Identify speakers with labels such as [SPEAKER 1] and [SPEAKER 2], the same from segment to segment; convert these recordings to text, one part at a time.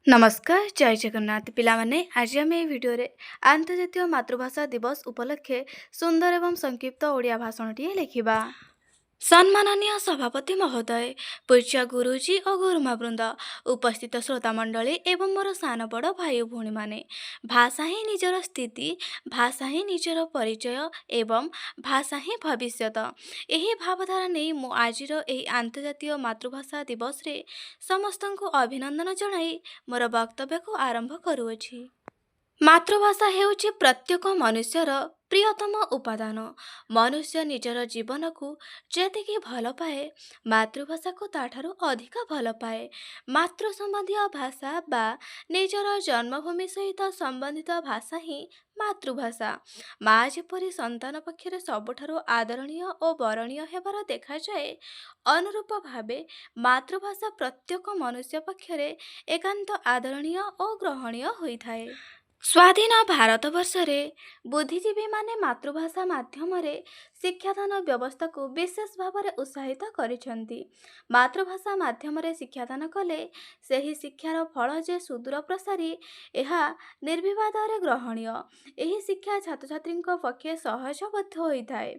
[SPEAKER 1] ନମସ୍କାର, ଜୟ ଜଗନ୍ନାଥ। ପିଲାମାନେ, ଆଜି ଆମେ ଏହି ଭିଡ଼ିଓରେ ଆନ୍ତର୍ଜାତୀୟ ମାତୃଭାଷା ଦିବସ ଉପଲକ୍ଷେ ସୁନ୍ଦର ଏବଂ ସଂକ୍ଷିପ୍ତ ଓଡ଼ିଆ ଭାଷଣଟିଏ ଲେଖିବା। ସମ୍ମାନନୀୟ ସଭାପତି ମହୋଦୟ, ପୂଜ୍ୟ ଗୁରୁଜୀ ଓ ଗୁରୁମା ବୃନ୍ଦ, ଉପସ୍ଥିତ ଶ୍ରୋତାମଣ୍ଡଳୀ ଏବଂ ମୋର ସାନ ବଡ଼ ଭାଇ ଓ ଭଉଣୀମାନେ, ଭାଷା ହିଁ ନିଜର ସ୍ଥିତି, ଭାଷା ହିଁ ନିଜର ପରିଚୟ ଏବଂ ଭାଷା ହିଁ ଭବିଷ୍ୟତ। ଏହି ଭାବଧାରା ନେଇ ମୁଁ ଆଜିର ଏହି ଆନ୍ତର୍ଜାତୀୟ ମାତୃଭାଷା ଦିବସରେ ସମସ୍ତଙ୍କୁ ଅଭିନନ୍ଦନ ଜଣାଇ ମୋର ବକ୍ତବ୍ୟକୁ ଆରମ୍ଭ କରୁଅଛି। ମାତୃଭାଷା ହେଉଛି ପ୍ରତ୍ୟେକ ମନୁଷ୍ୟର ପ୍ରିୟତମ ଉପାଦାନ। ମନୁଷ୍ୟ ନିଜର ଜୀବନକୁ ଯେତିକି ଭଲ ପାଏ, ମାତୃଭାଷାକୁ ତା'ଠାରୁ ଅଧିକ ଭଲ ପାଏ। ମାତୃ ସମ୍ବନ୍ଧୀୟ ଭାଷା ବା ନିଜର ଜନ୍ମଭୂମି ସହିତ ସମ୍ବନ୍ଧିତ ଭାଷା ହିଁ ମାତୃଭାଷା। ମା ଯେପରି ସନ୍ତାନ ପକ୍ଷରେ ସବୁଠାରୁ ଆଦରଣୀୟ ଓ ବରଣୀୟ ହେବାର ଦେଖାଯାଏ, ଅନୁରୂପ ଭାବେ ମାତୃଭାଷା ପ୍ରତ୍ୟେକ ମନୁଷ୍ୟ ପକ୍ଷରେ ଏକାନ୍ତ ଆଦରଣୀୟ ଓ ଗ୍ରହଣୀୟ ହୋଇଥାଏ। ସ୍ୱାଧୀନ ଭାରତବର୍ଷରେ ବୁଦ୍ଧିଜୀବୀମାନେ ମାତୃଭାଷା ମାଧ୍ୟମରେ ଶିକ୍ଷାଦାନ ବ୍ୟବସ୍ଥାକୁ ବିଶେଷ ଭାବରେ ଉତ୍ସାହିତ କରିଛନ୍ତି। ମାତୃଭାଷା ମାଧ୍ୟମରେ ଶିକ୍ଷାଦାନ କଲେ ସେହି ଶିକ୍ଷାର ଫଳ ଯେ ସୁଦୂର ପ୍ରସାରୀ, ଏହା ନିର୍ବିବାଦରେ ଗ୍ରହଣୀୟ। ଏହି ଶିକ୍ଷା ଛାତ୍ରଛାତ୍ରୀଙ୍କ ପକ୍ଷେ ସହଜବୋଧ ହୋଇଥାଏ।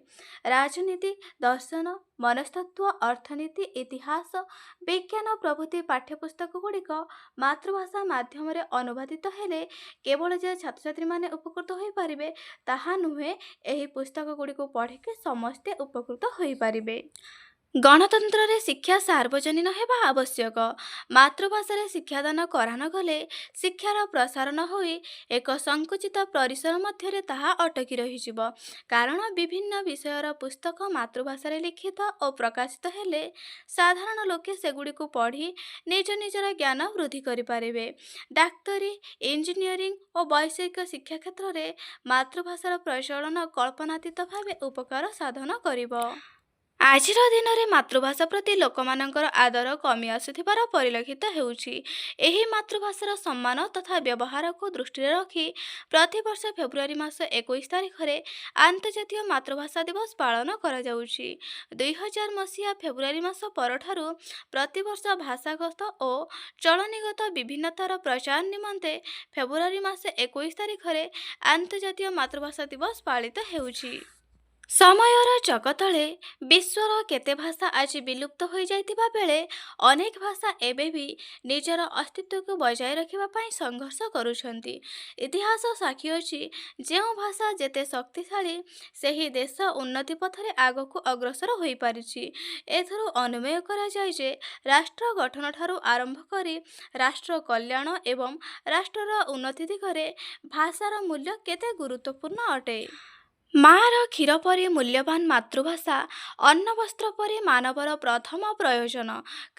[SPEAKER 1] ରାଜନୀତି, ଦର୍ଶନ, ମନସ୍ତତ୍ତ୍ୱ, ଅର୍ଥନୀତି, ଇତିହାସ, ବିଜ୍ଞାନ ପ୍ରଭୃତି ପାଠ୍ୟପୁସ୍ତକ ଗୁଡ଼ିକ ମାତୃଭାଷା ମାଧ୍ୟମରେ ଅନୁବାଦିତ ହେଲେ କେବଳ ଯେ ଛାତ୍ରଛାତ୍ରୀମାନେ ଉପକୃତ ହୋଇପାରିବେ ତାହା ନୁହେଁ, ଏହି ପୁସ୍ତକ ଗୁଡ଼ିକୁ ପଢ଼ିକି ସମସ୍ତେ ଉପକୃତ ହୋଇପାରିବେ। ଗଣତନ୍ତ୍ରରେ ଶିକ୍ଷା ସାର୍ବଜନୀନ ହେବା ଆବଶ୍ୟକ। ମାତୃଭାଷାରେ ଶିକ୍ଷାଦାନ କରାନଗଲେ ଶିକ୍ଷାର ପ୍ରସାର ନ ହୋଇ ଏକ ସଂକୁଚିତ ପରିସର ମଧ୍ୟରେ ତାହା ଅଟକି ରହିଯିବ। କାରଣ ବିଭିନ୍ନ ବିଷୟର ପୁସ୍ତକ ମାତୃଭାଷାରେ ଲିଖିତ ଓ ପ୍ରକାଶିତ ହେଲେ ସାଧାରଣ ଲୋକେ ସେଗୁଡ଼ିକୁ ପଢ଼ି ନିଜ ନିଜର ଜ୍ଞାନ ବୃଦ୍ଧି କରିପାରିବେ। ଡାକ୍ତରୀ, ଇଞ୍ଜିନିୟରିଂ ଓ ବୈଷୟିକ ଶିକ୍ଷା କ୍ଷେତ୍ରରେ ମାତୃଭାଷାର ପ୍ରଚଳନ କଳ୍ପନାତୀତ ଭାବେ ଉପକାର ସାଧନ କରିବ। ଆଜିର ଦିନରେ ମାତୃଭାଷା ପ୍ରତି ଲୋକମାନଙ୍କର ଆଦର କମି ଆସୁଥିବାର ପରିଲକ୍ଷିତ ହେଉଛି। ଏହି ମାତୃଭାଷାର ସମ୍ମାନ ତଥା ବ୍ୟବହାରକୁ ଦୃଷ୍ଟିରେ ରଖି ପ୍ରତିବର୍ଷ ଫେବୃଆରୀ ମାସ 21 ତାରିଖରେ ଆନ୍ତର୍ଜାତୀୟ ମାତୃଭାଷା ଦିବସ ପାଳନ କରାଯାଉଛି। 2000 ମସିହା ଫେବୃଆରୀ ମାସ ପରଠାରୁ ପ୍ରତିବର୍ଷ ଭାଷାଗତ ଓ ଚଳନୀଗତ ବିଭିନ୍ନତାର ପ୍ରଚାର ନିମନ୍ତେ ଫେବୃଆରୀ ମାସ 21 ତାରିଖରେ ଆନ୍ତର୍ଜାତୀୟ ମାତୃଭାଷା ଦିବସ ପାଳିତ ହେଉଛି। ସମୟର ଚକ ତଳେ ବିଶ୍ୱର କେତେ ଭାଷା ଆଜି ବିଲୁପ୍ତ ହୋଇଯାଇଥିବା ବେଳେ ଅନେକ ଭାଷା ଏବେ ବି ନିଜର ଅସ୍ତିତ୍ୱକୁ ବଜାୟ ରଖିବା ପାଇଁ ସଂଘର୍ଷ କରୁଛନ୍ତି। ଇତିହାସ ସାକ୍ଷୀ ଅଛି, ଯେଉଁ ଭାଷା ଯେତେ ଶକ୍ତିଶାଳୀ, ସେହି ଦେଶ ଉନ୍ନତି ପଥରେ ଆଗକୁ ଅଗ୍ରସର ହୋଇପାରିଛି। ଏଥିରୁ ଅନୁମେୟ କରାଯାଏ ଯେ ରାଷ୍ଟ୍ର ଗଠନଠାରୁ ଆରମ୍ଭ କରି ରାଷ୍ଟ୍ର କଲ୍ୟାଣ ଏବଂ ରାଷ୍ଟ୍ରର ଉନ୍ନତି ଦିଗରେ ଭାଷାର ମୂଲ୍ୟ କେତେ ଗୁରୁତ୍ୱପୂର୍ଣ୍ଣ ଅଟେ। ମାଆର କ୍ଷୀର ପରି ମୂଲ୍ୟବାନ ମାତୃଭାଷା ଅନ୍ନବସ୍ତ୍ର ପରି ମାନବର ପ୍ରଥମ ପ୍ରୟୋଜନ।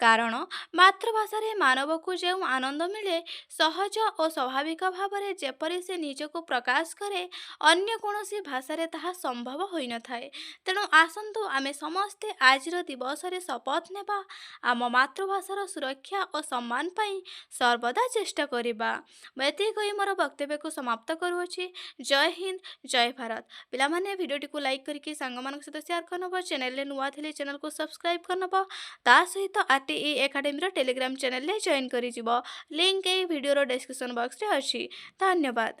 [SPEAKER 1] କାରଣ ମାତୃଭାଷାରେ ମାନବକୁ ଯେଉଁ ଆନନ୍ଦ ମିଳେ, ସହଜ ଓ ସ୍ୱାଭାବିକ ଭାବରେ ଯେପରି ସେ ନିଜକୁ ପ୍ରକାଶ କରେ, ଅନ୍ୟ କୌଣସି ଭାଷାରେ ତାହା ସମ୍ଭବ ହୋଇନଥାଏ। ତେଣୁ ଆସନ୍ତୁ ଆମେ ସମସ୍ତେ ଆଜିର ଦିବସରେ ଶପଥ ନେବା, ଆମ ମାତୃଭାଷାର ସୁରକ୍ଷା ଓ ସମ୍ମାନ ପାଇଁ ସର୍ବଦା ଚେଷ୍ଟା କରିବା। ମୁଁ ଏତିକି କହି ମୋର ବକ୍ତବ୍ୟକୁ ସମାପ୍ତ କରୁଅଛି। ଜୟ ହିନ୍ଦ, ଜୟ ଭାରତ। ପିଲାମାନେ, ଭିଡ଼ିଓଟିକୁ ଲାଇକ୍ କରିକି ସାଙ୍ଗମାନଙ୍କ ସହିତ ସେୟାର କରିନେବ। ଚ୍ୟାନେଲରେ ନୂଆ ଥିଲେ ଚ୍ୟାନେଲକୁ ସବସ୍କ୍ରାଇବ୍ କରିନେବ। ତା ସହିତ ଆର୍ ଟି ଇ ଏକାଡେମୀର ଟେଲିଗ୍ରାମ ଚ୍ୟାନେଲରେ ଜଏନ୍ କରିଯିବ। ଲିଙ୍କ୍ ଏଇ ଭିଡ଼ିଓର ଡେସ୍କ୍ରିପସନ୍ ବକ୍ସରେ ଅଛି। ଧନ୍ୟବାଦ।